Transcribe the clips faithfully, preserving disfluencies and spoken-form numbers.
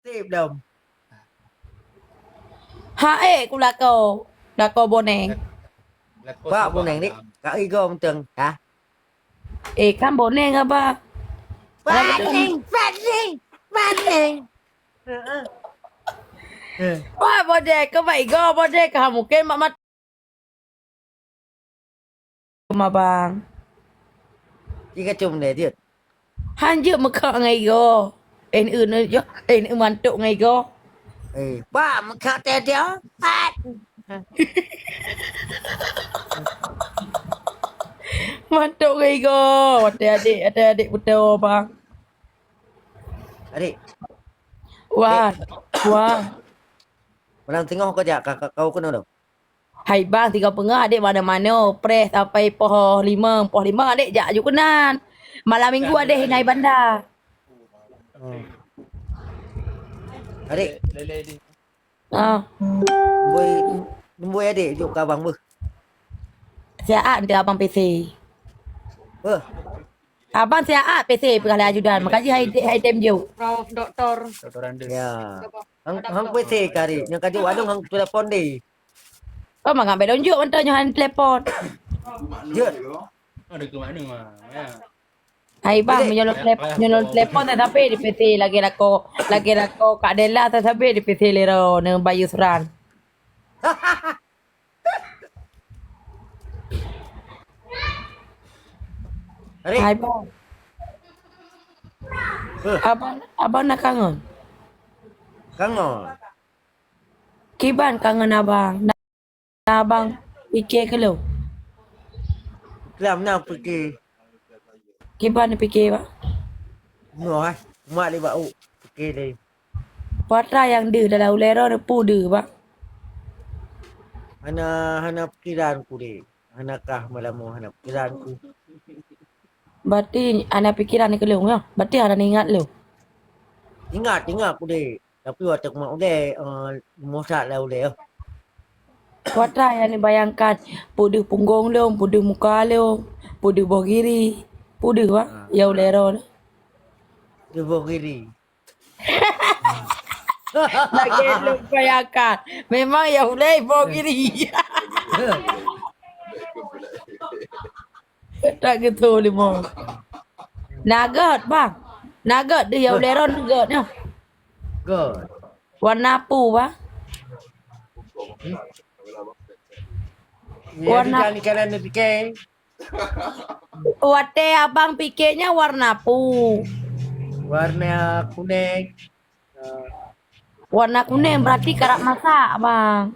Tip dom. Ha, eh, ku lakoe. Lakoe boneng. Lakoe Pak sabah boneng ni, dam. Kak Igo mantong, ha? Eh, kan boneng apa? Boneng, boneng, boneng. Heeh. Eh. Wah, boneng, ke Pak Igo, boneng, ke mungkin mak mat-, Abang. Tiga cum deh, Jut. Han jeuet meukak ngon Igo. Eh, eh, eh, eh, mantok ngon Igo. Eh, bak meukak teh dia. Pat. Mantok ngon Igo. Watèe adek, watèe adek beutôi, Bang. Adik. Wah, adik. Wah. Malam teungoh kau jak, ka, ka, kau keunoe dong? Hai bang, tiga peungah adek mano-mano, preh sampai poh lima, poh lima adek jak ju keunan. Malam minggu adek hinai banda. Hmm. Adik. Ah. Bui, bui adek juk ke abang beuh. Siap, nanti abang P C. Beuh. Abang siap P C peugah lé ajudan. Makajih hai, hai tem juk. Prof, doktor. Doktor Anda. Ya. Hang, hang P C kari. Nyang kaju wadong hang telepon deh. Oh, mangat bedong juk mantong nyoe han telepon. Jeuet. Ada ke mana mah? Ya. Hai bang, meunyoe lôn telep-, nyoe lôn telepon tak sampai di P C lagi lako, lagi lako Kak Della tak sampai di P C lero neu Bayu Suran. Adik. Hai bang. Eh. Abang, abang nak kangen? Kangen. Kiban kangen abang. Na abang pike keu lôn. Lam na pike. Kiban pike bang. Noh, eh. Mak lé bak u pike lé. Patra nyang deuh dalam ulèe droeneuh peue deuh bang. Hana, hana pikiran ku deh. Hana kah malam nyoe hana pikiran ku. Berarti hana pikiran keu lôn nyoe. Berarti hana ingat lôn. Ingat, ingat ku deh. Tapi watèe kumat ulèe, eh, meusak lé ulèe. Kuatra nyang dibayangkan, peue deuh punggong lôn, peue deuh muka lôn, peue deuh boh giri, peue deuh, wah, ya ulèe droeneuh. Peue deuh boh giri. Lagèe lôn bayangkan, memang ya ulèe boh giri. Tak gitu, Limong. Na göt, bang. Na göt deuh ya ulèe droeneuh göt nyoe. Göt. Warna peue, bang? Hmm? Warna ikan, ikan anu pike. Watèe abang pike nyan warna peue? Warna kunèng. Warna kunèng berarti karap masak, bang.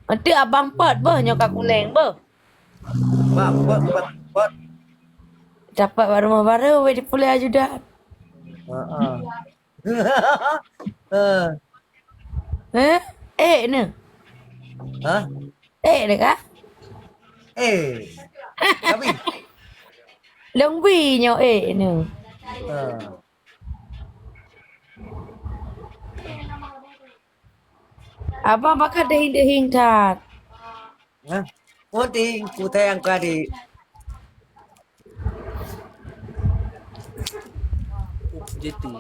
Nanti abang pet beuh nyoe ka kunèng beuh. Bak pet, bak pet. Dapat bak rumoh barô, weh, di puléh ajudan. Ha ah. Ha. Eh? Eh, ne? Ha? Eh, ne kah? Eh. Tapi lôn bi nyoe, eh, ne? Ha. Abang pakat deuhing-deuhing that. Hah? Penting ku sayang kadi.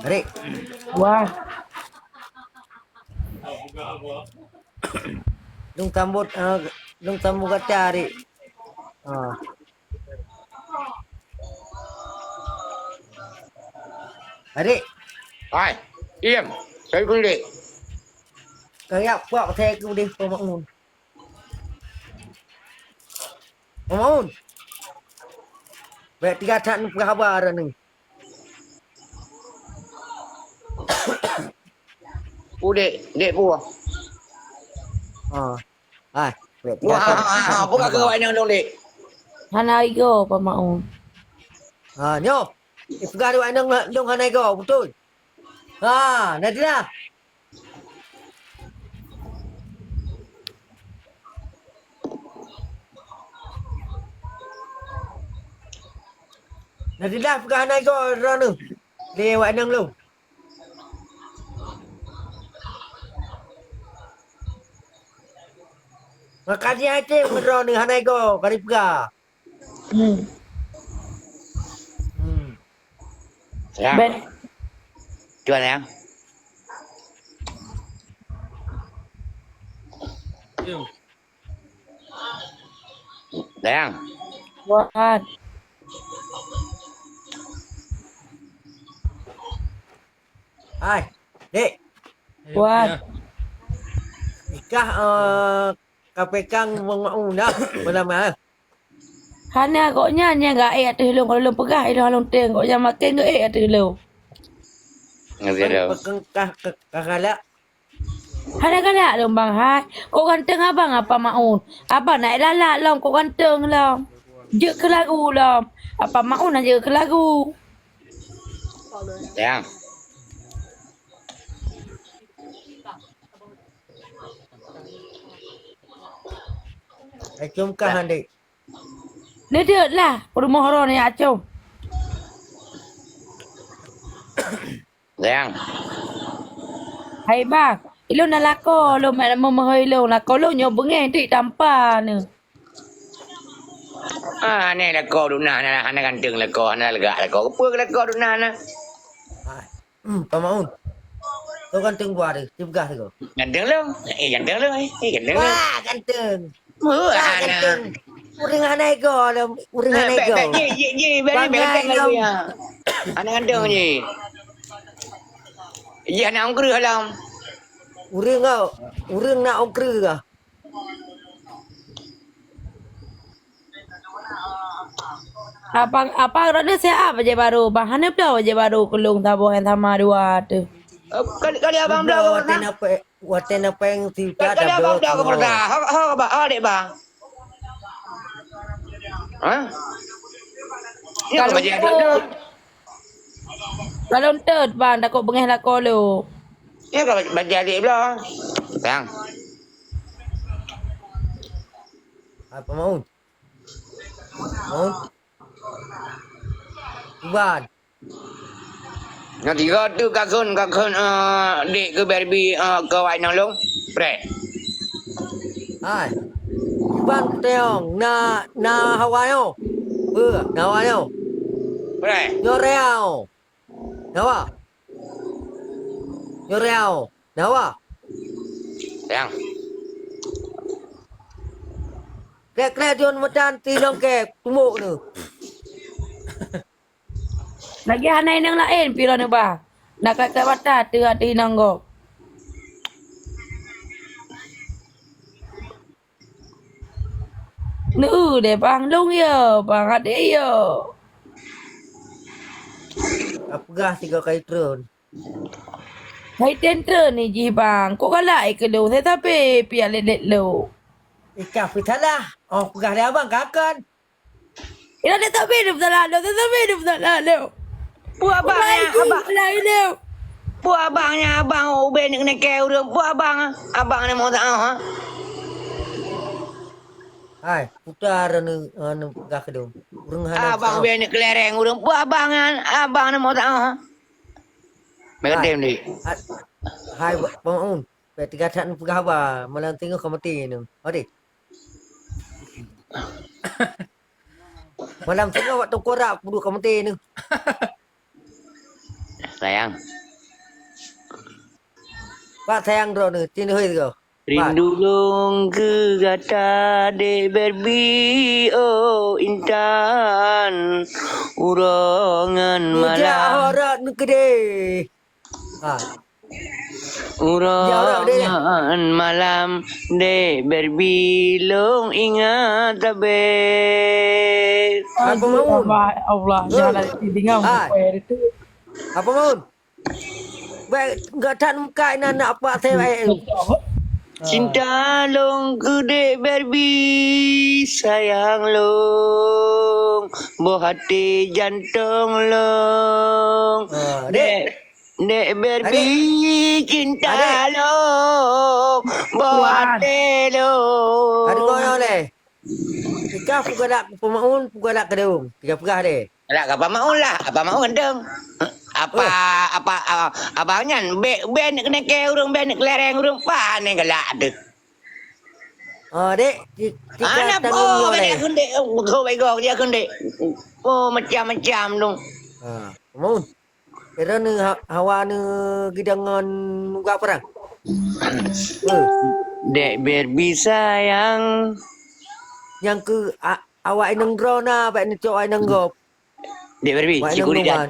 Rik. Wah. Lôn sambot, eh, lôn sambot gata, Rik. Ah. Adik. Hai, iem. Saya kulit. Kaya puak saya kulit pemaun. Pemaun. Baik tiga tak ni penghabar ni. Udek, dek puak. Ha. Hai, weh, wah, buka ke awak nyang dong, Dek. Hana igo, Pak Maun. Ha, nyoe. Ipeugah dek awak nyang dong hana igo, beutôi. Ha, Nadira. Nadira peugah hana igo droeneuh. Lé awak nyang lôn. Makajih até meudroe neuh hana igo, ka jipeugah. Hmm. Hmm. Ya. Ben. Cuan, Dayang. Dayang. Wan. Hai, Dek. Wan. Ikah, eh, ka pekang Bang Maun dah, malam, eh. Hana, gobnyan nyang ga-ék ateueh lôn, kalau lôn peugah, ilôn lôn teueng, gobnyan maken ga-ék ateueh lôn. Ngerti dah. Pekang kah, kah, kah galak? Hana galak lôn, Bang, hai. Kok ganteng abang apa Maun? Abang nak lalat lom, kok ganteng lom. Jeuet keu lagu lom. Apa Maun na jeuet keu lagu. Dayang. Acum kah, Dek? Neudeut lah, peurumoh droeneuh nyan acum. Sayang. Hai bang, ilôn na lakoe lôn, mak lôn meuhôi lôn, lakoe lôn nyoe beungéh deuek tampa neuh. Ah, aneh lakoe duna na, hana ganteng lakoe, hana lagak lakoe. Peue lakoe duna na? Hai. Hmm, Pak Maun. Kau ganteng buah tu, tiep gah tu. Ganteng lôn. Eh, ganteng lôn, eh. Eh, ganteng lôn. Wah, ganteng. Wah, wah, ganteng. Ureueng hana ego lom, ureueng hana ego. Bèk, bèk, ji, ji, ji, bèk, bèk, bèk, bèk, ya. Hana ganteng ji. Ji hana ongkreuh lom. Ureueng kau, ureueng na ongkreuh kah? Abang, abang droeneuh siap bajèe barô, bang hana bloe bajèe barô keu lôn saboh nyang sama dua teuh. Eh, kali, kali abang bloe keu watèe na pèng, watèe na pèng sijuta kali abang bloe keu peureulèe. Ho, ho, bang, ho, dek bang. Hah? Kalau bajèe adat tu. Kalau enteuk bang takot beungéh lakoe lôn. Ya ka bajèe adat bloe. Bang. Apa mau? Iban. Nyang tiga tu kakon, kakon, eh, dek ke Barbie, eh, ke wai nang long. Preh. Hai. Iban teong, na, na hawa nyo. Be, na hawa nyo. Preh. Nyo reau. Nyawa. Nyo reau. Nyawa. Yang. Krek-krek John Medan ti long ke tumbok tu. Lagi hana inong laén pih droeneuh bah. Nak kat-kat bata teuh ateueh inong gob. Neu deh bang, lôn yo, bang adé yo. Ka peugah sigoe kali treun. Hai treun-treun ni jih bang, kok galak i keu lôn, saya tapi piyak lét-lét lôn. Ikah pih salah, oh peugah lé abang ka kon. Ina dia tak beda salah lôn, dia tak beda salah lôn. Peue abang nyan, abang? Peue abang nyan, abang ubé neuk neukée ureueng? Peue abang? Abang ni mau tak, ha? Hai, putar anu, anu peugah keudong. Ureueng hana abang ubé neuk kelereng ureueng? Peue abang nyan? Abang ni mau tak, ha? Hai. Hai, Pak Maun. Bèk teuga that neupeugah haba, malam singoh ka maté nyoe. Ode. Malam singoh bak teukurak peuduek ka maté nyoe. Sayang. Bak sayang droeneuh, cin hôi sigoe. Rindu lôn keu gata dek Barbie, oh intan, uroe ngon malam. Ujak horot neukeudeh. Ha. Uroe ngon malam dek Barbie lôn ingat tabé. Apa mau? Allah, Allah, jangan didengar. Apa mau? Baik, enggak tak muka ina nak apa saya baik. Cinta lôn keu dek Barbie, sayang lôn, boh até jantong lôn. Ah, dek. Dek Barbie cinta lôn, boh até lôn. Aduh, goyang leh. Ikah peugah lak keu Pak Maun, peugah lak keu dong. Tiga peugah deh. Lak keu Pak Maun lah, Pak Maun dong. Apa, apa, apa, abang nyan, bèk, bèk neuk keuneukée ureueng, bèk neuk keulereng ureueng, pane galak deuh. Oh, dek, ti-, tika tanggung nyoe deh. Ana po, dia keuneuk, oh, baik gok, dia keuneuk. Oh, macam-macam dong. Ha, Pak Maun. Era ni ha-, hawa ni gidang ngon uga perang. Eh, Dek Barbie sayang. Nyang ke a-, awak inong droe na, bak ni cok awak inong gob. Dek Barbie, Awak cikgu inong lidah. nuan.